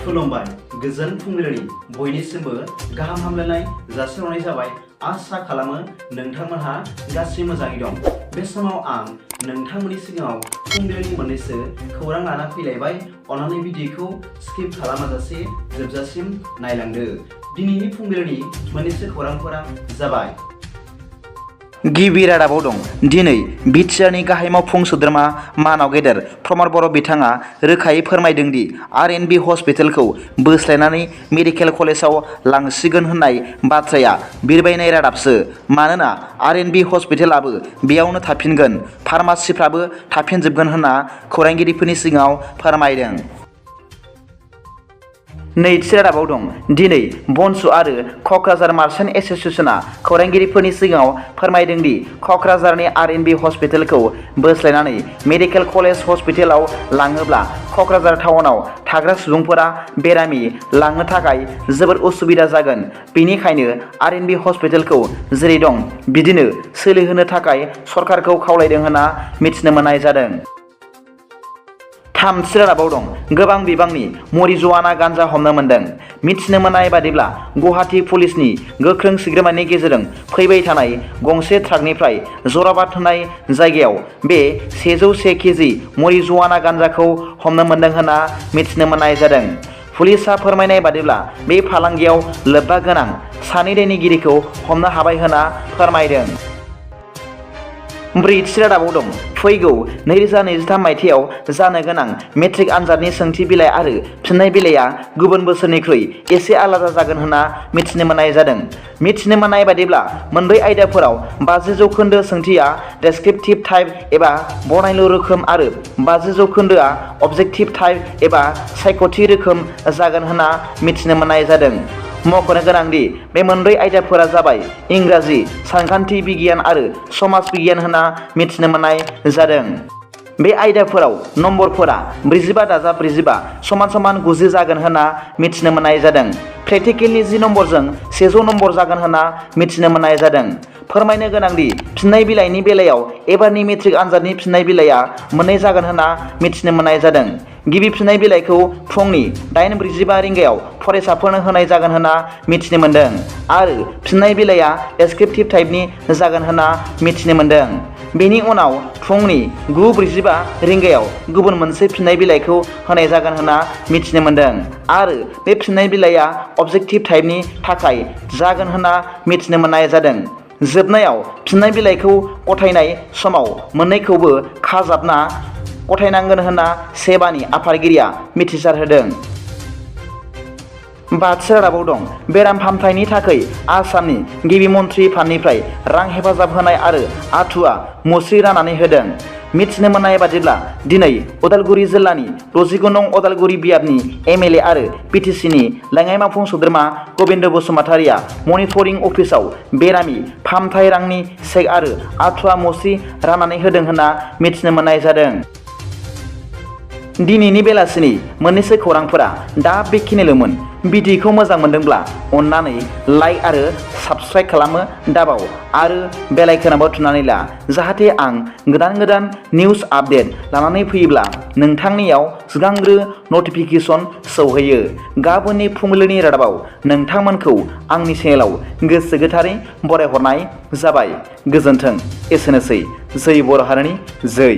खुलुमबाय गोजोन फुंबिलिनि बयनिसिमबो गाहाम हामलायनाय जासिहरनाय जाबाय। आसा खालामो नोंथांमोनहा गासै मोजाङै दं। बे समाव आं नोंथांमोननि सिगाङाव फुंबिलिनि मोननैसो खौरां लाना फैलायबाय। अन्नानै भिडिअखौ स्किप खालामाजासे जोबजासिम नायलांदो। दिनैनि फुंबिलिनि मोननैसो खौरांफोरा जाबाय। गिबि रादाबाव दं। दिनै बिटिआरनि गाहाय मावफुं सोद्रोमा मानाव गेदेर प्रमद बर' बिथाङा रोखायै फोरमायदों दि आर.एन.बि. हस्पिटालखौ बोस्लायनानै मेडिकेल कलेजाव लांसिगोन होननाय बाथ्राया बिरबायनाय रादाबसो। मानोना आर.एन.बि. हस्पिटालाबो बेयावनो थाफिनगोन, फार्मासिफ्राबो थाफिनजोबगोन होनना खौरांगिरिफोरनि सिगाङाव फोरमायदों। नैथि रादाबाव दं। दिनै बनसु आरो क'क्राझार मार्चेन्ट एस'सिएशना खौरांगिरिफोरनि सिगाङाव फोरमायदों दि क'क्राझारनि आर.एन.बि. हस्पिटालखौ बोस्लायनानै मेडिकेल कलेज हस्पिटालाव लाङोब्ला क'क्राझार टाउनाव थाग्रा सुबुंफोरा बेरामि लांनो थाखाय जोबोद उसुबिदा जागोन। बेनिखायनो आर.एन.बि. हस्पिटालखौ जेरै दं बिदिनो सोलिहोनो थाखाय सरकारखौ खावलायदों होनना मिथिनो मोननाय जादों। थामथि रादाबाव दं। गोबां बिबांनि मरिजुआना गान्जा हमनो मोन्दों। मिथिनो मोननाय बादिब्ला गुवाहाटी पुलिसनि गोख्रों सिग्रोमनायनि गेजेरजों फैबाय थानाय गंसे ट्राकनिफ्राय जराबाद होननाय जायगायाव बे 101 केजि मरिजुआना गान्जाखौ हमनो मोन्दों होनना मिथिनो मोननाय जादों। पुलिसआ फोरमायनाय बादिब्ला बे फालांगियाव लोब्बा गोनां सानै दायनिगिरिखौ हमनो हाबाय होनना फोरमायदों। ब्रैथि रादाबाव दं। फैगौ 2023 मायथाइयाव जानो गोनां मेट्रिक आनजादनि सोंथि बिलाइ आरो फिननाय बिलाइया गुबुन बोसोरनिख्रुइ एसे आलादा जागोन होनना मिथिनो मोननाय जादों। मिथिनो मोननाय बादिब्ला मोनब्रै आयदाफोराव 50% सोंथिया डेस्क्रिप्टिभ टाइप एबा बनायलु रोखोम आरो 50%आ अबजेक्टिभ टाइप एबा सायख'थि रोखोम जागोन होनना मिथिनो मोननाय जादों। मख'नो गोनांदि बे मोनब्रै आयदाफोरा जाबाय इंराजि, सानखान्थि बिगियान आरो समाज बिगियान होनना मिथिनो मोननाय जादों। बे आयदाफोराव नम्बरफोरा 45/45 समान 90 जागोन होनना मिथिनो मोननाय जादों। प्रेक्टिकेलनि 10 नम्बरजों 100 नम्बर जागोन होनना मिथिनो मोननाय जादों। फोरमायनो गोनांदि फिननाय बिलाइनि बेलायाव एबारनि मेट्रिक आनजादनि फिननाय बिलाइया मोननै जागोन होनना मिथिनो मोननाय जादों। गिबि फिननाय बिलाइखौ फुंनि 8:45 रिंगायाव फरायसाफोरनो होनाय जागोन होनना मिथिनो मोन्दों आरो फिननाय बिलाइया डेस्क्रिप्टिभ टाइपनि जागोन होनना मिथिनो मोन्दों। बेनि उनाव फुंनि 9:45 रिंगायाव गुबुन मोनसे फिननाय बिलाइखौ होनाय जागोन होनना मिथिनो मोन्दों आरो बे फिननाय बिलाइया अबजेक्टिभ टाइपनि थाखाय जागोन होनना मिथिनो मोननाय जादों। जोबनायाव फिननाय बिलाइखौ गथायनाय समाव मोननैखौबो खाजाबना गथायनांगोन होनना सेबानि आफादगिरिया मिथिसारहोदों। बाथि रादाबाव दं। बेराम फाहामथायनि थाखाय आसामनि गिबि मन्थ्रि फान्डनिफ्राय रां हेफाजाब होनाय आरो आथुआ मुस्रि राननानै होदों। मिथिनो मोननाय बादिब्ला दिनै उदालगुरि जिल्लानि 69 नं उदालगुरि बियाबनि एम.एल.ए. आरो बि.टि.सि.नि लेङाइ मावफुं सोद्रोमा गबिन्द बसुमतारिया मनिटरिं अफिसाव बेरामि फाहामथाय रांनि चेक आरो आथुआ मुस्रि राननानै होदों होनना मिथिनो मोननाय जादों। दिनैनि बेलासिनि मोननैसो खौरांफोरा दा बेखिनिल'मोन। भिडिअखौ मोजां मोनदोंब्ला अन्नानै लाइक आरो साबस्क्राइब खालामनो दाबाव आरो बेल आइकनआवबो थुनानै ला, जाहाथे आं गोदान निउस आपडेट लानानै फैयोब्ला नोंथांनियाव सिगांग्रो नटिफिकेसन सौहैयो। गाबोननि फुंबिलिनि रादाबाव नोंथांमोनखौ आंनि चेनेलाव गोसो गोथारै बरायहरनाय जाबाय। गोजोन्थों। एसेनोसै। जै बर' हारिनि जै।